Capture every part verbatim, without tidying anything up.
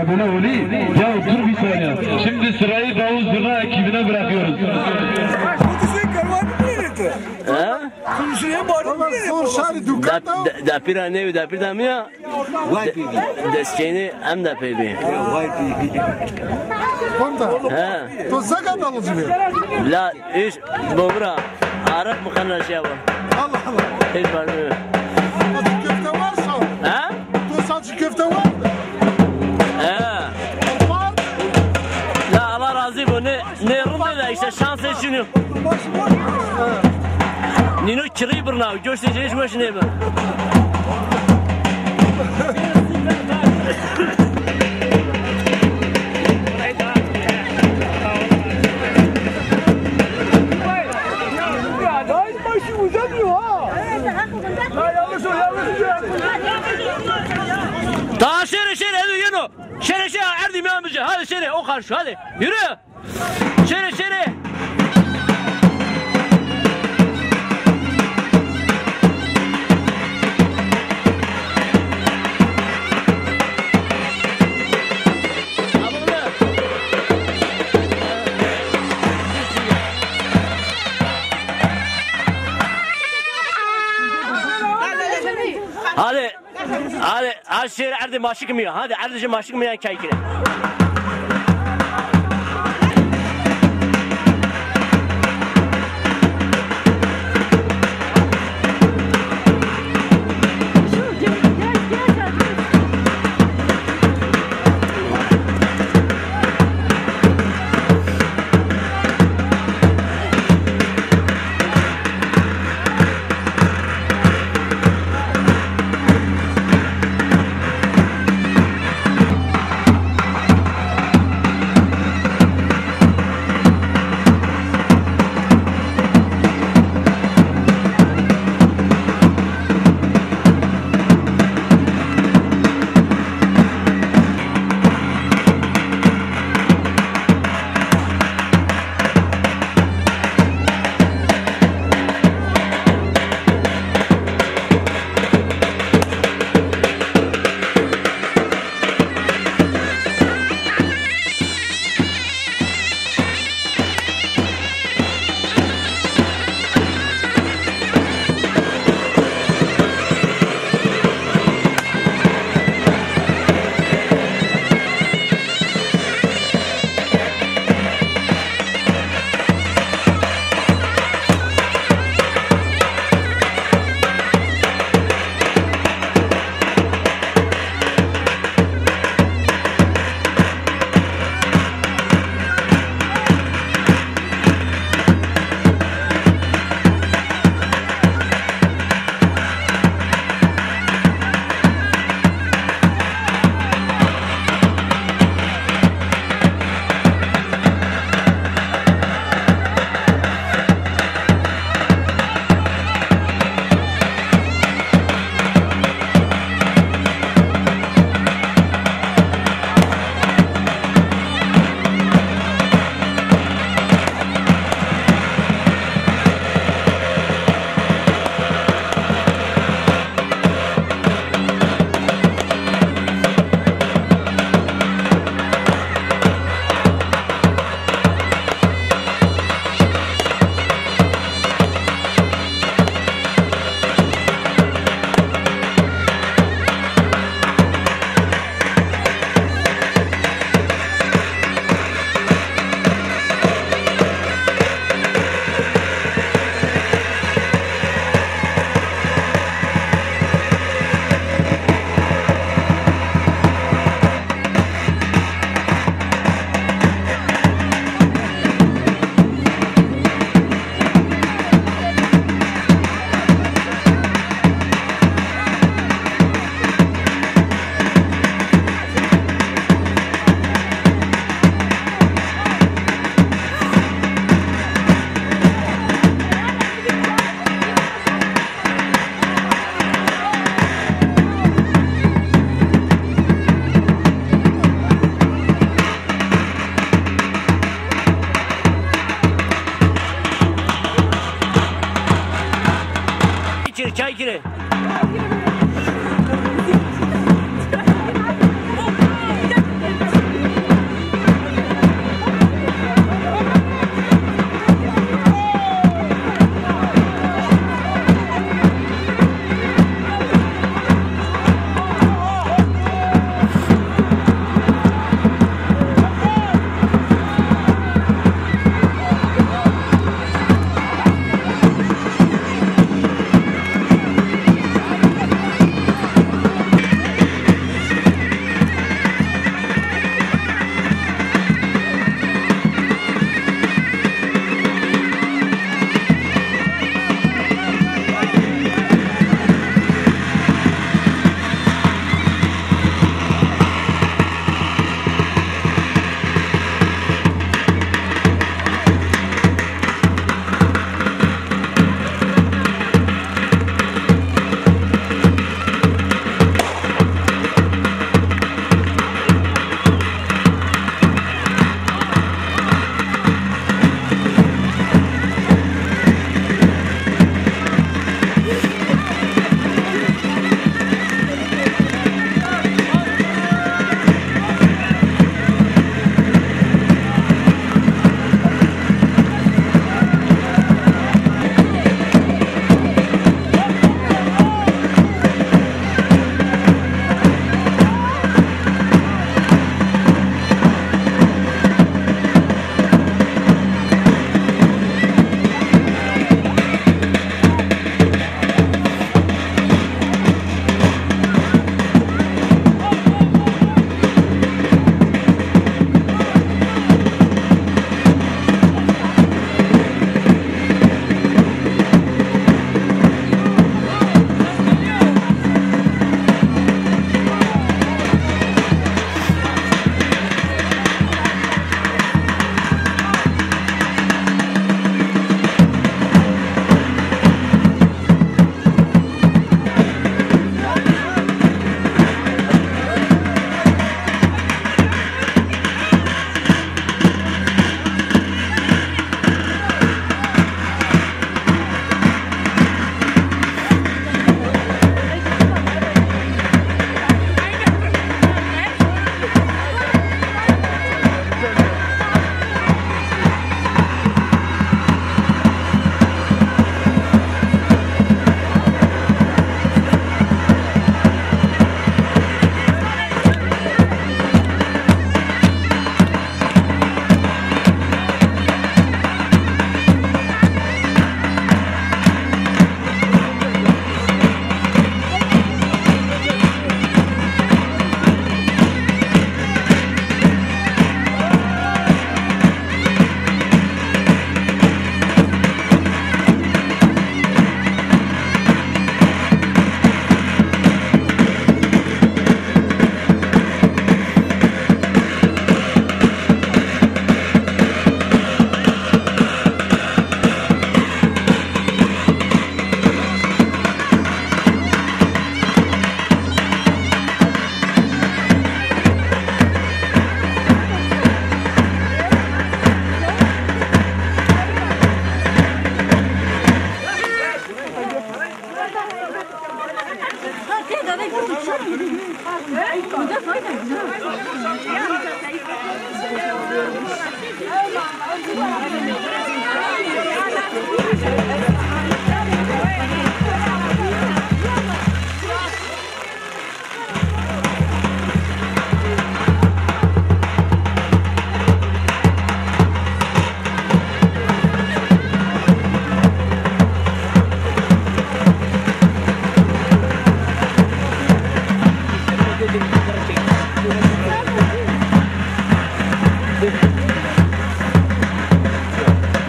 Böyle oli, ya dur bir saniye. Şimdi sırayı davul zurna ekibine bırakıyoruz. He? Baba, zor şarî dukan da. De, de, depîra nêwî, depîr de mi ya? Vay pî. De, destçeyni em de pey bî. Vay pî. Konta. He. To seka dalıcı bir. La, iş, bobra. Arif mi xena şey bu? Allah Allah. Hiç var mı? Acı köfte varsa. He? To saçı köfte var mı? He. Var. La, Allah razı bu. Ne, ne rinde de işte şans seçiniyor. Nino kirî birna, goştê ci hiç weş nêbi. Daha şêrê, şêrê, hadi yeno. Şêrê, şêrê, erdî mi amıcı. Hadi şêrê, o karşı, hadi. Yürü. Şêrê, şêrê. Hadi. Hadi, hadi şêrê erdê maşik mi ya. Hadi erdê jê maşik mi ya kay kire.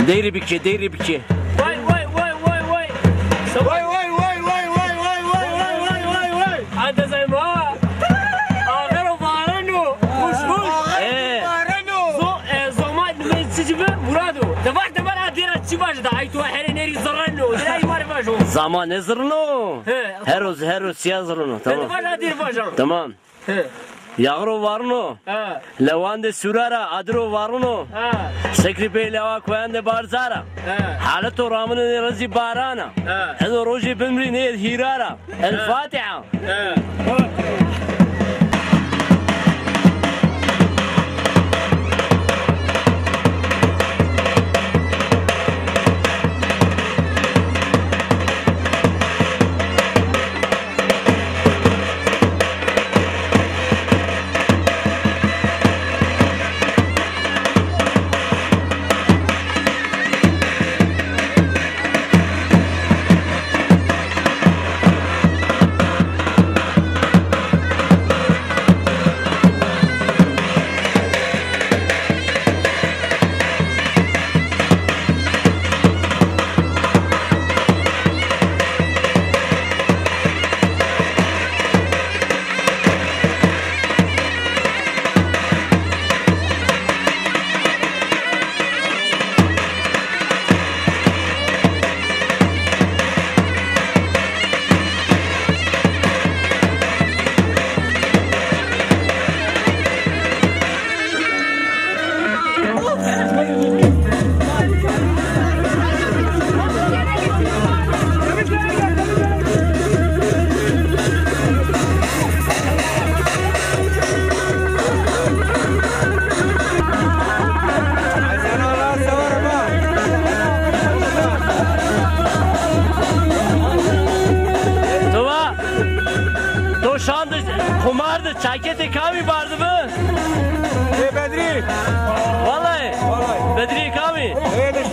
Deyri bike, deyri bike. Vay, vay, vay, vay, vay. Vay, vay, vay, vay. Hadi Zeyma. Ağır o bağırın o. Kuş, kuş. Ee. Zo-, e, zoma, me, çiçi be, Murado. De var, de var, ha, dira çi baş da. Ay, tu here neri zırın o. Dira imar baş o. Zaman ne zırın o? He. Her o, her o siyah zırın o. Tamam. De var, ha, dir baş o. Tamam. He. Yağro varno. Ha. Lewande surara, adro varno. Ha. Sekri bey lewa koyande barzara. Ha. Haleto ramını ne razi barana. Ha. Edo roji bimri ne hirara. El Fatiha. Ha. To va, to şan de, xumar de, çaketê kamî bardibi? Ê Bedrî. Vallahi. Vallahi. Bedrî kamî? Ê de